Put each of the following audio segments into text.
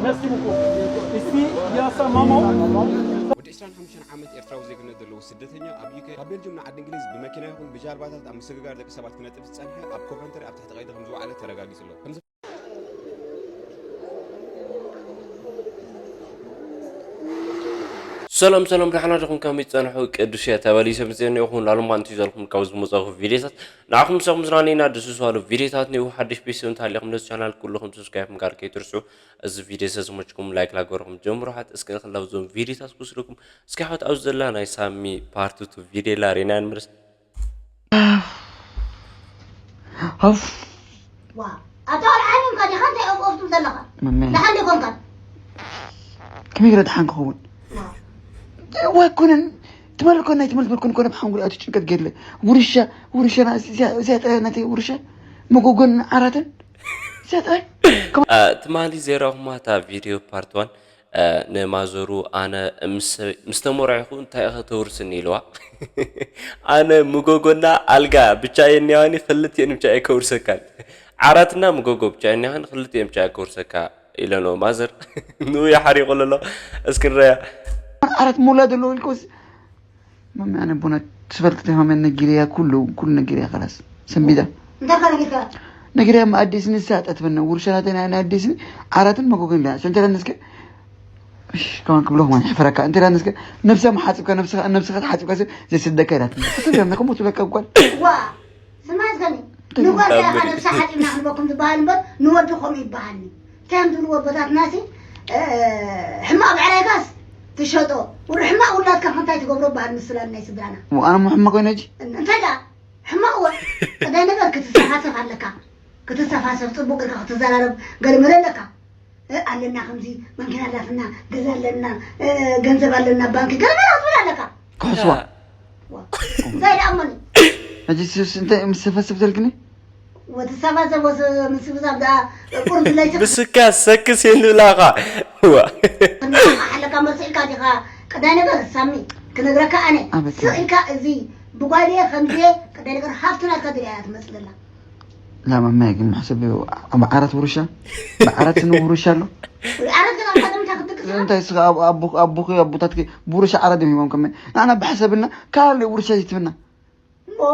Merci beaucoup. Ici, il y a sa maman. ወዲ ዕስራን ሓሙሽተን ዓመት ኤርትራዊ ዜግነት ዘለዎ ስደተኛ ኣብ ዩኬ ካብ ቤልጅም ንዓዲ እንግሊዝ ብመኪና ይኹን ብጃልባታት ኣብ ምስግጋር ደቂ ሰባት ክነጥፍ ዝጸንሐ ኣብ ኮቨንተሪ ኣብ ትሕቲ ቀይዲ ከም ዝወዓለ ተረጋጊጹ ኣሎ። ከም ሰላም ሰላም፣ ደሓና ዲኹም? ከመይ ትጸንሑ? ቅዱስ እየ ተባሊሰ መጽኤ እኒኦኹም። ላሎም ኣንቲ ዘልኩም ካብ ዝመጻኹ ቪድዮታት ንዓኹም ሰብ ምዝናነይና ደስ ዝባሉ ቪድዮታት እኒኦ። ሓድሽ ቤተሰብ እንተሃሊኹም ነዚ ቻናል ኩልኹም ሰብስክራይብ ምግባር ከይትርስዑ። እዚ ቪድዮ ሰ ዝመችኩም ላይክ ላገርኹም ጀምሩ። ሓት እስከ ንክላው ዞም ቪድዮታት ክስልኩም እስኪ ሓት ኣብዚ ዘላ ናይ ሳሚ ፓርት ቱ ቪድዮ ላሬና ንመለስ። ኣፍ ዋ ኣታ ቆልዓ ዲንካ ዲኻ እንታይ ኦፍ ኦፍ ትብል ዘለኻ? መመ ደሓን ዲኾንካ? ከመይ ገለ ደሓን ክኸውን? ዋ ኣይኮነን። ትመልኮ ናይ ትመልኮ ኮነ ብሓንጉል ኣቲ ጭንቀት ገድለ ውርሻ ውርሻ ና- እዚኣ እዚኣ ጥራይ ናተይ ውርሻ መጎጎን ዓራትን እዚኣ ጥራይ ትማሊ ዘይረእኹማ እታ ቪድዮ ፓርት ዋን ንማዘሩ ኣነ ምስ ምስ ተመርዐኹ እንታይ ኢኸ ተውርስኒ ኢልዋ። ኣነ ምጎጎና ኣልጋ ብቻ የኒያኒ ክልቲኤን ብቻ እየ ከውርሰካን። ዓራትና ምጎጎ ብቻ የኒያኸን ክልቲኤን ብቻ እየ ከውርሰካ ኢለኖ ማዘር። ንኡ ይሓሪቑ ኣሎ እስኪ ንረያ። ዓራት ሞላ ዘለዎ ኢልኮስ መመ ኣነ ቦና ትፈልጥ ተማመን ነጊርያ ኩሉ ኩሉ ነጊርያ خلاص ሰንቢዳ እንታይ ከረጊካ ነጊርያ ማኣዲስ ንሳጠት በነ ውርሻናተና ናይ ኣዲስ ዓራትን መጎጎን ዳ ሰንተራ ንስከ እሺ ከማን ክብሎ ከማን ሕፈረካ እንተ ዳ ንስከ ነብሰ መሓጽብካ ነብስኻ ነብስኻ ተሓጽብካ ሰብ ዘይስደካ ኢላት ሰብ ያምና ከሞት ብለካ ጓል ዋ ስማ ዝገኒ ንጓል ዳኣ ካብ ነብሳ ሓጺብና ክንበኩም ዝበሃል እምበር ንወዲ ከምኡ ይበሃልኒ እንታይ እዮም ዝብልዎ ኣቦታትናሲ ሕማቕ ብዕራይካስ ትሸጦ ውሪ ሕማቕ ውላድካ ከንታይ ትገብሮ በሃል ምስላን ናይ ስድራና ኣነ ሞ ሕማቕ ኮይነ ሕጂ እንታይ ዳ ሕማቕ ወ ቀዳይ ነገር ክትሰፋሰፍ ኣለካ ክትሰፋሰፍ ጽቡቅ ኢልካ ክትዘራረብ ገለመለ ኣለካ ኣለና ከምዚ ማንኪና ኣላትና ገዛ ኣለና ገንዘብ ኣለና ባንኪ ገለመለ ክትብል ኣለካ ክሕስዋ እንታይ ደኣ እሞኒ ሕጂ ስስ እንታይ ምስ ሰፈስፍ ዘልክኒ ወትሰፋሰፍ ወስ ምስ ብዛብ ደኣ ቁርብ ለይቲ ብስካ ሰክስ የንብላኻ ዋ ሓለካ መርሲ ኢልካ ዲኻ ቀዳይ ነገር ሳሚ ክነግረካ ኣነ ኣበካ። ስቕ ኢልካ እዚ ብጓድየ ከምዚ ቀዳይ ነገር ሃፍቲ ናትካ ድልያ እያ ትመጽእ ዘላ ላማማይ ግን መሕሰብ ኣብ ዓራት ውርሻ ብዓራት ስንው ውርሻ ኣሎ ዓራት ገና ብሓደምታ ክትድቅስ ኢኻ እንታይ ስኻ ኣቦ ኣቦ ኣቦኺ ኣቦታትኪ ብውርሻ ዓራት ድም ሂቦም ከመ ንዓና ብሕሰብና ካልእ ውርሻ ይትብና ኦ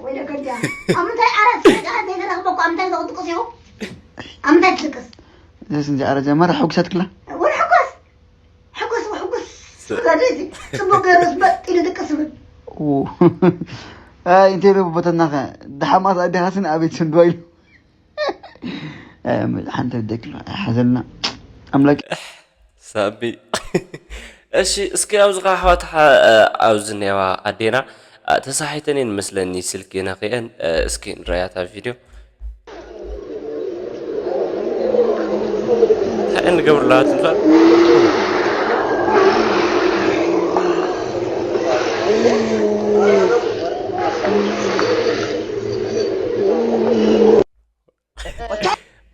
ወይለ ከዳ ኣብ ምንታይ ዓራት ሰይጣን ዘይተረኽበኩ ኣብ ምንታይ ዘቕጥቅስ ኢኹ ኣብ ምንታይ ትድቅስ ዘስ እንዚ ዓራት ጀመረ ሕጉሳት ክላ ወደ ሕጎስ ሕጎስ ሕጎስ ስለዚ ጽቡቅ ገይሩ ዝበጥ ኢሉ ድቅስ ይብል እንታይ ኢሉ ቦተናኸ ደሓማት ኣዴኻስን ኣቤት ስንድዋ ኢሉ ሓንቲ ደቂ ሓዘልና ኣምላክ ሳቢ እሺ እስኪ ኣብዚ ኸዓ ኣሕዋት ኣብዚ ኔዋ ኣዴና ተሳሒተን እየን መስለኒ ስልኪ ነኺአን እስኪ ንረያታ ቪድዮ እንታይ ንገብርላ ትንፋል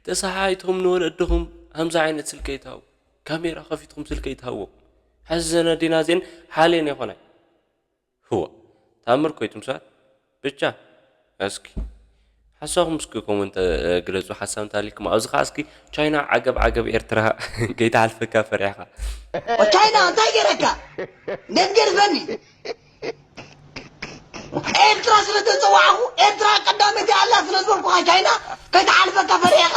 ተሰሓይትኹም ንወለድኹም ከምዚ ዓይነት ስልኪ ኣይትሃቡ ካሜራ ከፊትኩም ስልኪ ኣይትሃብዎም ሕዚ ዘን ኣዴና እዚአን ሓልየን ኣይኮናይ ህዋ ታምር ኮይቱም ሰባት ብቻ እስኪ ሓሳኹም እስኪ ኮመንት ግለፁ ሓሳብ እንተሃሊኩም ኣብዚ ከዓ እስኪ ቻይና ዓገብ ዓገብ ኤርትራ ከይትሓልፈካ ፈሪሕኻ ቻይና እንታይ ገይረካ እንዴት ገርፈኒ ኤርትራ ስለ ተፀዋዕኹ ኤርትራ ቀዳመይቲ ኣላ ስለ ዝበልኩኻ ቻይና ከይትሓልፈካ ፈሪሕኻ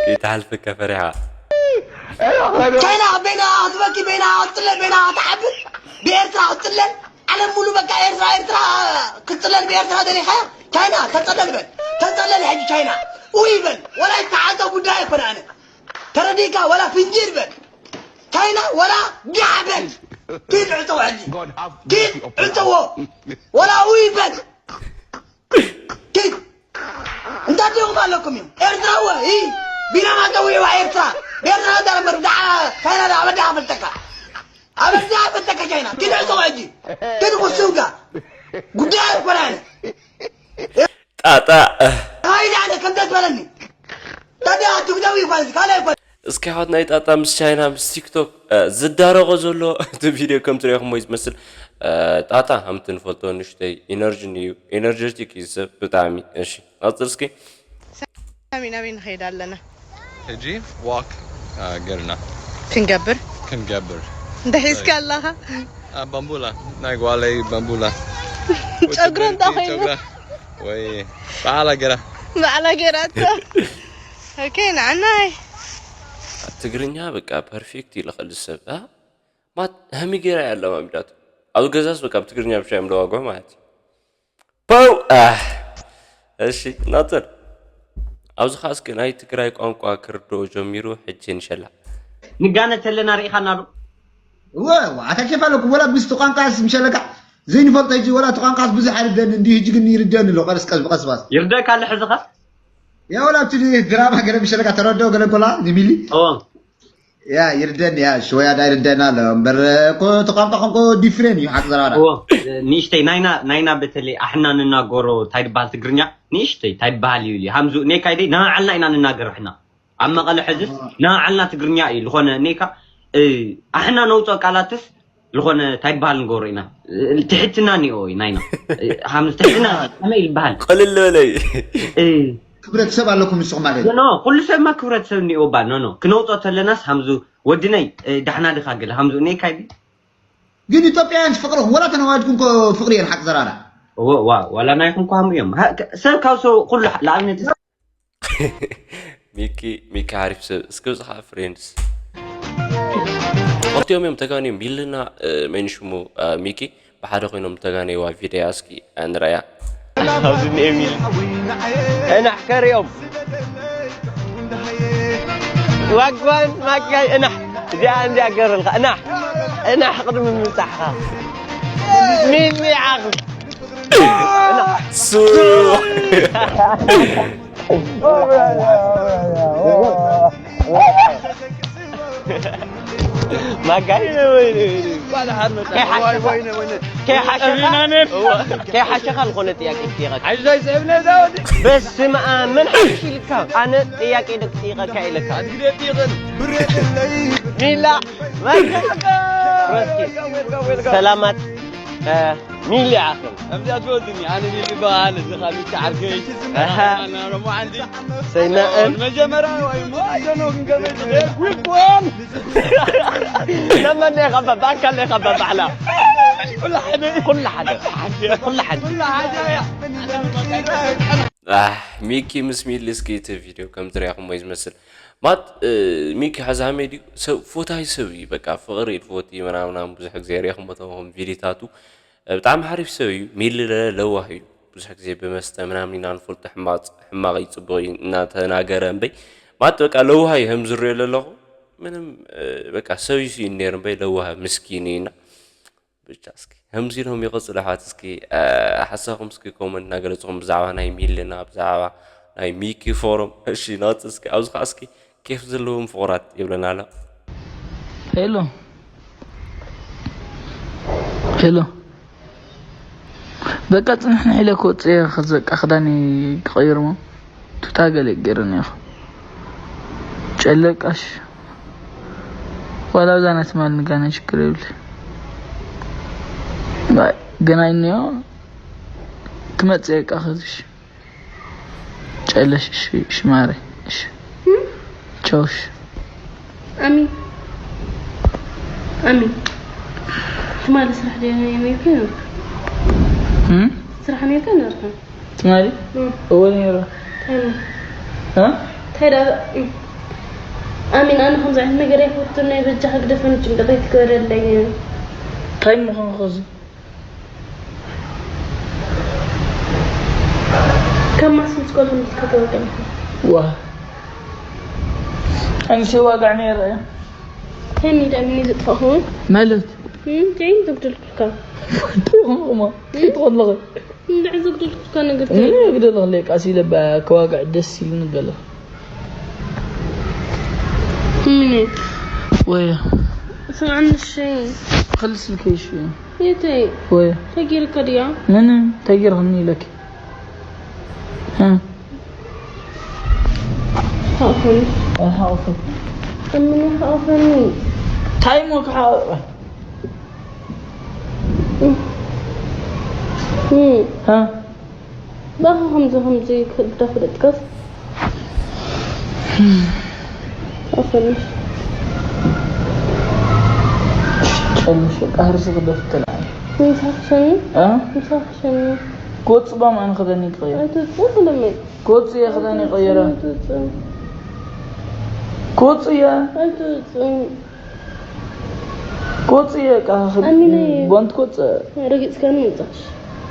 ከይትሓልፈካ ፈሪሕኻ ቻይና በይና ክትበኪ በይና ክትፅለል በይና ክትሓብር ብኤርትራ ክትፅለል ዓለም ሙሉ በቃ ኤርትራ ኤርትራ ክትፅለል ብኤርትራ ደሊኻያ ቻይና ተፀለል በል ተፀለል ሕጂ ቻይና ውይ በል ወላ ይተዓልቶ ጉዳይ ኣይኮነ ኣነ ተረዲእካ ወላ ፍንጂር በል ቻይና ወላ ጋዕ በል ኪድ ዕፀዎ ሕጂ ኪድ ዕፀዎ ወላ ውይ በል ኪድ እንታይ ዲኹም ኣለኩም እዮም ኤርትራ ወ ይ ቢናማ ፀዊዕዋ ኤርትራ ብኤርትራ ተረበር ብዳዓ ቻይና ዳ ኣበዳ ኣፈልጠካ ኣበዳ ኣፈልጠካ ቻይና ኪድ ዕፀዎ ሕጂ ኪድ ቁሱንካ ጉዳይ ኣይኮነ ኣነ ጣጣ ሃይለ ኣነ ከምዛ ዝበለኒ ታዲያ ትግደዊ ይኳን ካልኣይ ይኳን እስኪ ሓወት ናይ ጣጣ ምስ ቻይና ምስ ቲክቶክ ዝዳረቆ ዘሎ እቲ ቪድዮ ከም ትሪኢኹሞ እዩ ዝመስል። ጣጣ ከምቲ ንፈልጦ ንእሽተይ ኢነርጂ እዩ፣ ኤነርጀቲክ እዩ ሰብ ብጣዕሚ። እሺ፣ ቀፅል እስኪ። ሳሚ ናበይ ንኸይድ ኣለና? ሕጂ ዋክ ገርና ክንገብር ክንገብር እንደ ሒዝካ ኣለኻ? ባምቡላ ናይ ጓለይ ባምቡላ ጨጉራ እንታይ ኮይኑ? ወይ በዓላ ገራ በዓላ ገራቶ። ኦኬ፣ ንዓናይ ትግርኛ በቃ ፐርፌክት ይልኸል ሰብ እ? ማት ሀሚ ገራ ያለ ማሚዳት ኣብ ገዛስ በቃ ብትግርኛ ብቻ እዮም ለዋግዑ ማለት እዩ። ፖው ኣህ። እሺ ናፅር፣ ኣብዚ ኸዓ እስኪ ናይ ትግራይ ቋንቋ ክርድኦ ጀሚሩ። ሕጂ ንሸላ ንጋነ ተለና ርኢኻና ዶ? እወ እወ፣ ኣታ ኬፍ ኣለኩም ወላ ምስቲ ቋንቋስ ምሸለካ ዘይንፈልጦ ሕጂ ወላ እቲ ቋንቋስ ብዙሕ ኣይርደን እንዲ ሕጂ ግን ይርደን ኣሎ ቀስ ቀስ ብቀስ ባስ ይርደካ ኣሎ ሕዚ ኸ? ያ ወላ ኣብቲ ድራማ ገለ ምሸለካ ተረድኦ ገለ እንኮላ ንሚሊ እዎ ያ ይርደን ያ ሽወያ ዳ ይርደን ኣሎ እምበር እኮ እቲ ቋንቋ ቋንቋ ዲፍሬን እዩ ሓቂ ዘራራ እዎ ንእሽተይ ናይና ናይና በተለይ ኣሕና ንናገሮ እንታይ ድበሃል ትግርኛ ንእሽተይ እንታይ ድበሃል እዩ ኢሉ ሃምዙ ኔካይ ደይ ንባዕልና ኢና ንናገር ኣሕና ኣብ መቐለ ሕዚ ንባዕልና ትግርኛ እዩ ዝኾነ ኔካ ኣሕና ነውፅኦ ቃላትስ ዝኾነ እንታይ ድበሃል ንገብሮ ኢና ትሕትና እኒኦ እዩ ናይና ሃምዙ ትሕትና ከመይ ይበሃል ቅልል በለይ። እ ክብረተሰብ ኣለኩም ንስኹም ማለት እዩ ኖ ኩሉ ሰብማ ክብረተሰብ እኒኦ ባ ኖ ኖ ክነውፅኦ ተለናስ ሃምዙ ወድነይ ዳሕና ድኻ ገለ ሃምዙ ኔካይ ግን ኢትዮጵያውያን ፍቅርኹም ወላ ተነዋድኩም እኮ ፍቅሪ እየን ሓቂ ዘራራ ዋ ዋላ ናይኹም ኳሙ እዮም ሰብ ካብ ሰብ ኩሉ ንኣብነት ሚኪ ሚኪ ሓሪፍ ሰብ እስኪ ብፅኻ ፍሬንድስ ክልቲኦም እዮም ተጋንዮም ሚልና መን ሽሙ ሚኪ ብሓደ ኮይኖም ተጋነይዋ ቪድያ እስኪ ንረያ ኣብዚ እኒኤ ሚል እናሕ ከሪኦም ዋጓን ማጋይ እናሕ እዚኣ እንዲያ ገርልካ እናሕ እናሕ ቅድሚ ምምፃሕኻ ሚሊ ዓቕም ሱ ማጋይ ከይሓሸኻ ዝኾነ ጥያቄ ክጥይቐካ በስመ ኣብ መን ሓሽ ኢልካ ኣነ ጥያቄ ዶ ክጥይቐካ ኢለካ ሚላ ሰላማት ሚሊ ዓኽም ከምዚኣ ትወድኒ ኣነ ሚሊ ይበሃል እዚ ካብ ሚስቲ ዓርከይ ሰይናእን መጀመርያ ወይ ሞ ኣደኖ ክንገበይ ትኽእል ዊኮን ለመን ኢኻ በባእካል ኢኻ በባዕላ ኩሉ ሓደ ኩሉ ሓደ ሚኪ ምስ ሚሊ እስኪ እቲ ቪድዮ ከም ዝሪኣኹሞ እዩ ዝመስል ማት ሚኪ ሓዛመ ድዩ ሰብ ፎታይ ሰብ እዩ በቃ ፍቕሪ ድፎቲ ምናምናም ብዙሕ ግዜ ሪእኹሞ ተምኹም ቪዲታቱ ብጣዕሚ ሓሪፍ ሰብ እዩ ሚሊ ለዋህ እዩ ብዙሕ ግዜ ብመስተ ምናምን ኢና ንፈልጦ ሕማቕ ሕማቕ እዩ ፅቡቕ እዩ እናተናገረ እምበይ ማት በቃ ለዋህ እዩ ከም ዝሪኦ ዘለኹ ምንም በቃ ሰብ እዩ ስኢኑ ነይሩ እምበይ ለዋህ ምስኪን እዩ እና ብቻ እስኪ ከምዚ ኢሎም ይቐፅሉ ኣሕዋት እስኪ ሓሳኹም እስኪ ኮመንት እናገለፅኹም ብዛዕባ ናይ ሚልና ብዛዕባ ናይ ሚኪ ፎረም እሺ ናወፅእ እስኪ ኣብዚ ከዓ እስኪ ኬፍ ዘለዎም ፍቑራት ይብለና ኣሎ ሄሎ ሄሎ በቃ ፅንሕንሕ ኢለ ክወፅእ እየ ከዚ በቃ ክዳነይ ክቕይር እሞ ቱታ ገለ ገይረ እኒአኹ ጨለቃሽ ዋላ ኣብዛ ናይ ትማሊ ንጋነ ሽግር የብለ ገና እኒኦ ክመፅእ እየ በቃ ከዚ እሺ ጨለሽ እሺ እሺ ማረ እሺ ቻው እሺ ኣሚን ኣሚን ትማሊ ስራሕ ዶ ነይርካ ነርካ እም ስራሕ ነይርካ ነርካ ትማሊ እም እወ ነይረ ታይም እ እንታይ ደኣ ኣሚን ኣነ ከምዚ ዓይነት ነገር ኣይፈቱን ናይ በጃኻ ግደፈኒ ጭንቀት ኣይትግበረለይ እንታይ ምዃንኩ እዚ ካብ ማስ ምስ ጓል ከምዚ ክትከተወ ከለኻ ዋ ኣንሴ ዋጋዕ ነይረ እያ ከኒ ደኣ ሚኒ ዝጥፋእኹ ማለት እንታይ ዘጉደልኩልካ ትኾንኹማ ትኾንለኸ እንድዒ ዘጉደልኩልካ ነገር እኔ ግደለኽ ለቃስ ኢለ ከዋግዕ ደስ ኢሉ ንገለ ምኒ ወይ ስምዓኒ እሺ ክልስልከይሽ የተይ ወይ ተጊርካ ድያ ምንም ተጊርኽኒ ኢለኪ ኣኹን ኣሓቑፉ እምኒ ሓቑፈኒ። እንታይ እሞ ክሓ- እም፣ እ? ባኻ ከምዚ ከምዚ ክዳፍለጥካስ ሓቑፈኒ። ጨምሽ ቃህር ዝኽደፍ ተላዓል ምሳኽሸኒ እ? ምሳኽሸኒ ጎጽ ባም ኣን ክደኒ ይቀየር ኣይትውፅእ ክልመድ ጎጽ እየ ክደኒ ይቀየረ ኣይትውፅእ ጎጽ እየ ኣይትውፅእ ጎጽ እየ ቃ ኣሚነይ። ቧንት ጎጽ ረጊፅካኒ ምፃሽ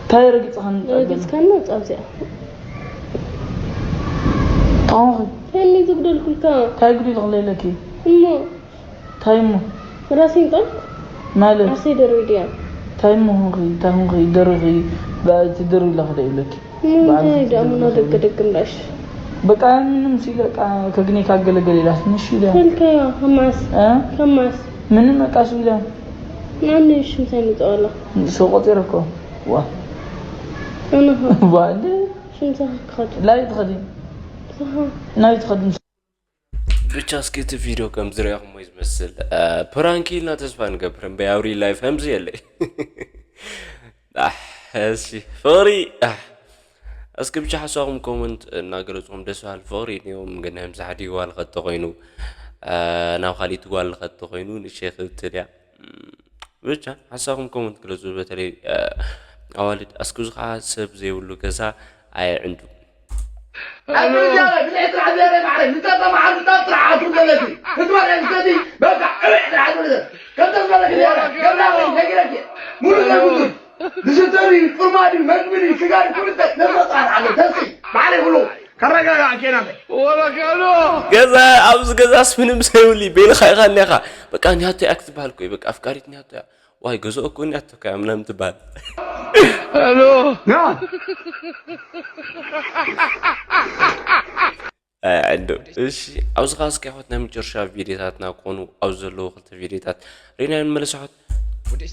እንታይ ረጊጽኻን ረጊፅካኒ ምፃ ኣብዚኣ ተኾንኺ ከኒ ዝጉደልኩልካ እንታይ ጉዲል ክለይለኪ እሞ እንታይ እሞ ራሴን ጣልኩ ማለት ዓርሰይ ደርቢ ድያ እንታይ እሞ ኾንኺ እንታይ ኾንኺ ደርኺ ትደርቢ ኢላ ክደ ይብለኪ እንታይ ደኣ ምና ደቂ ደቂ እንዳሽ በቃ ምንም ሲለ ቃ ከግኔ ካገለገለ ኢላስ ንሽ ኢለ ከልካያ ከማስ እ? ከማስ ምንም በቃ ሱ ኢለ ናኒ ሽምታይ ምጸዋላ ሰው ቆጺረ እኮ ዋ ኣነኸ ዋ እንደ ሽምታ ክኸድ ላይ ትኸዲ ሰኻ ናይ ትኸዲ ብቻ እስኪ እቲ ቪድዮ ከም ዝረኣኹሞ እዩ ዝመስል ፕራንክ ኢልና ተስፋ ንገብር እምበይ ኣብ ሪል ላይፍ ከምዚ የለይ ኣሕ፣ እሺ ፍቕሪ ኣሕ። እስኪ ብቻ ሓሳኹም ኮመንት እናገለፅኩም ደስ በሃል ፍቕሪ እኒኦም ግን ህምሳሕ ድዩ ዋልኸ ተኾይኑ ናብ ካሊእ ትጓልኸ ተኾይኑ ንሸይ ክትል እያ ብቻ ሓሳኹም ኮመንት ግለፁ በተለይ ኣዋልድ ኣስክዙ ከዓ ሰብ ዘይብሉ ገዛ ኣየዕንዱ ኣንተ ጃለ ብልዕቲ ዓዘረ ማዕረ ንጠጠ መዓል ንጠጥ ጥራሕ ኣቱም ዘለቲ ክትበለ ንሰቲ በቃ ዕብዕ ጥራሕ ትብለ ከምተ ዝበለ ክዘረ ገብራ ነጊረኪ ሙሉ ዘጉዱል ዝስተሪ ቁርማዲ መግብኒ ስጋሪ ኩልተ ነፈጣር ኣለ ተሲ ባዕለ ብሉ ከረጋጋ ኬና ገዛ ኣብዚ ገዛስ ምንም ዘይብሉ ቤልካ ኢኻ እኒኻ በቃ ኒያቶ እያ ክትበሃል ኮይ በቃ ኣፍቃሪት ኒያቶ እያ ዋይ ገዛኦ እኮ እኒያቶ ከያ ምናምን ትበሃል ና ዕዱ እሺ ኣብዚ ኸዓ እስኪ ኣሕዋት ናይ መጨረሻ ቪድዮታትና ክኾኑ ኣብዚ ዘለዉ ክልተ ቪድዮታት ሪና ንመለስ ኣሕዋት ወዲ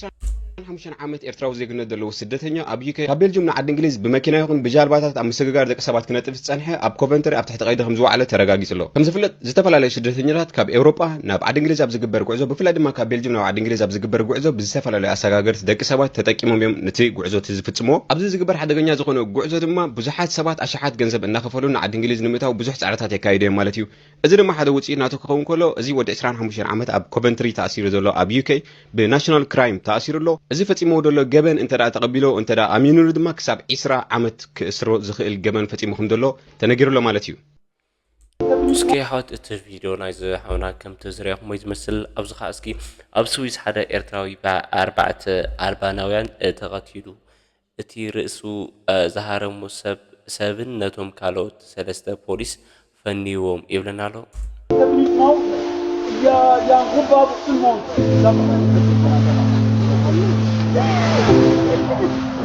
25 ዓመት ኤርትራዊ ዜግነት ዘለዎ ስደተኛ ኣብ ዩኬ ካብ ቤልጅም ንዓዲ እንግሊዝ ብመኪና ይኹን ብጃልባታት ኣብ ምስግጋር ደቂ ሰባት ክነጥፍ ዝጸንሐ ኣብ ኮቨንተሪ ኣብ ትሕቲ ቀይዲ ከም ዝወዓለ ተረጋጊጹ ኣሎ። ከም ዝፍለጥ ዝተፈላለዩ ስደተኛታት ካብ ኤውሮጳ ናብ ዓዲ እንግሊዝ ኣብ ዝግበር ጉዕዞ ብፍላይ ድማ ካብ ቤልጅም ናብ ዓዲ እንግሊዝ ኣብ ዝግበር ጉዕዞ ብዝተፈላለዩ ኣሰጋገርቲ ደቂ ሰባት ተጠቂሞም እዮም ነቲ ጉዕዞ እቲ ዝፍጽምዎ። ኣብዚ ዝግበር ሓደገኛ ዝኾነ ጉዕዞ ድማ ብዙሓት ሰባት ኣሽሓት ገንዘብ እናኸፈሉ ንዓዲ እንግሊዝ ንምእታው ብዙሕ ጻዕርታት የካይዱ እዮም ማለት እዩ። እዚ ድማ ሓደ ውጽኢት ናቱ ክኸውን ከሎ፣ እዚ ወዲ ዕስራን ሓሙሽተን ዓመት ኣብ ኮቨንትሪ ተኣሲሩ ዘሎ ኣብ ዩኬ ብናሽናል ክራይም ተኣሲሩ ኣሎ። እዚ ፈጺምዎ ዘሎ ገበን እንተ ደኣ ተቐቢሎ፣ እንተ ደኣ ኣሚኑሉ ድማ ክሳብ ዒስራ ዓመት ክእስሮ ዝኽእል ገበን ፈጺሙ ከም ዘሎ ተነጊሩ ኣሎ ማለት እዩ። እስኪ ኣሕዋት እቲ ቪድዮ ናይዚ ሓውና ከምቲ ዝረኣኹሞ እዩ ዝመስል። ኣብዚ ኸዓ እስኪ ኣብ ስዊስ ሓደ ኤርትራዊ ብኣርባዕተ ኣልባናውያን ተቐቲሉ። እቲ ርእሱ ዝሃረሙ ሰብ ሰብን ነቶም ካልኦት ሰለስተ ፖሊስ ፈንይዎም ይብለና ኣሎ። Techniquement, il y a, il y a un groupe pour tout le monde.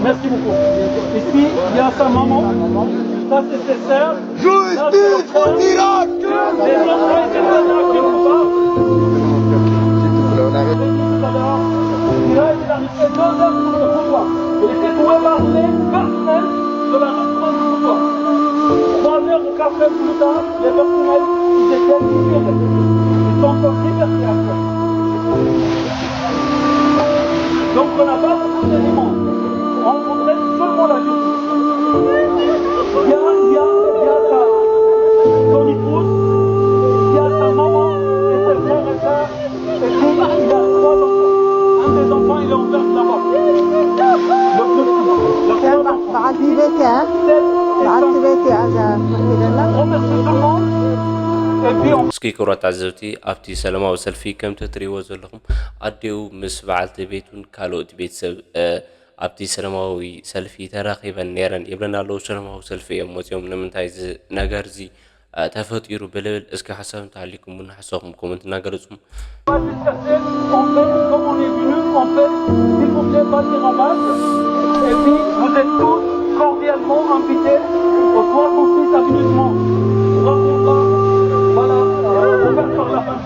Merci beaucoup. Ici, il y a sa maman, ça c'est ses sœurs. Justice pour Miracle! Les autres, ils étaient là, qui n'ont pas. Tout à l'heure, il a été arrêté deux heures pour le pouvoir. Il était pour épargner personnel de la réponse du pouvoir. Trois heures de café plus tard, les personnels, ils étaient libérés. Ils sont en liberté actuellement. Donc on n'a pas beaucoup d'éléments. On voudrait seulement la justice. Il y a, il y a, il y a sa, son épouse, il y a sa maman et ses frères et sœurs. Et puis il a trois enfants. Un des enfants, il est en place là-bas. Le plus petit, il a trois enfants. በዓልቲ ቤት እያ በዓልቲ ቤት እያ እዛ ኮፍ ኢለላ On remercie tout le monde. Et puis on እስኪ ክቡራት ተዓዘብቲ ኣብቲ ሰላማዊ ሰልፊ ከምቲ ትሪእዎ ዘለኹም ኣዴኡ ምስ በዓልቲ ቤቱን ካልኦት ቤተሰብ ኣብቲ ሰላማዊ ሰልፊ ተራኺበን ነይረን ይብለና ኣለዉ። ሰላማዊ ሰልፊ እዮም ወፂኦም ንምንታይ እዚ ነገር እዚ ተፈጢሩ ብልብል እስኪ ሓሳብ እንተሃሊኩም እውን ሓሳብኩም ኮመንት እናገለፁም On fait comme on est venu, on fait, s'il vous plaît, pas de ramage. Et puis, vous êtes tous cordialement invités au trois cent six aménagement. Voilà, ouvert par la fin.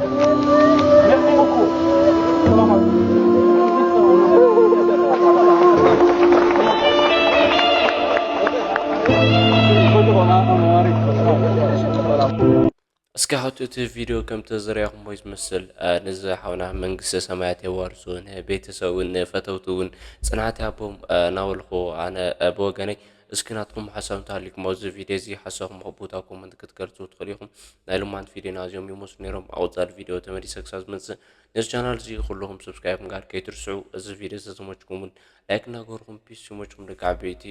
Merci beaucoup. Salam alaikum. እስኪ ሓቱ እቲ ቪድዮ ከም ተዝረኣኹሞ ዝመስል፣ እ፣ ንዚ ሓውና መንግስተ ሰማያት የዋርሶ፣ ንቤተሰቡ፣ ንፈተውቱ እውን ጽንዓት ይሃቦም፣ እ፣ እናበልኩ ኣነ፣ እ፣ ብወገነይ እስኪ ናትኩም ሓሳብ እንተሃልዩኩም ኣብዚ ቪድዮ እዚ ሓሳብኩም ኣብ ቦታ ኮመንት ክትገልጹ ትኽእሉ ኢኹም። ናይ ሎማንት ቪድዮና እዚኦም ይመስሉ ነይሮም። ኣብ ቀጻሊ ቪድዮ ተመሊሰ ክሳብ ዝመጽእ ነዚ ቻናል እዚ ኩልኹም ሰብስክራይብ ምግባር ከይትርስዑ። እዚ ቪድዮ ዝተመችኩም እውን ላይክ እናገበርኩም ፒስ ይመችኩም ደቂ ዓበይቲ።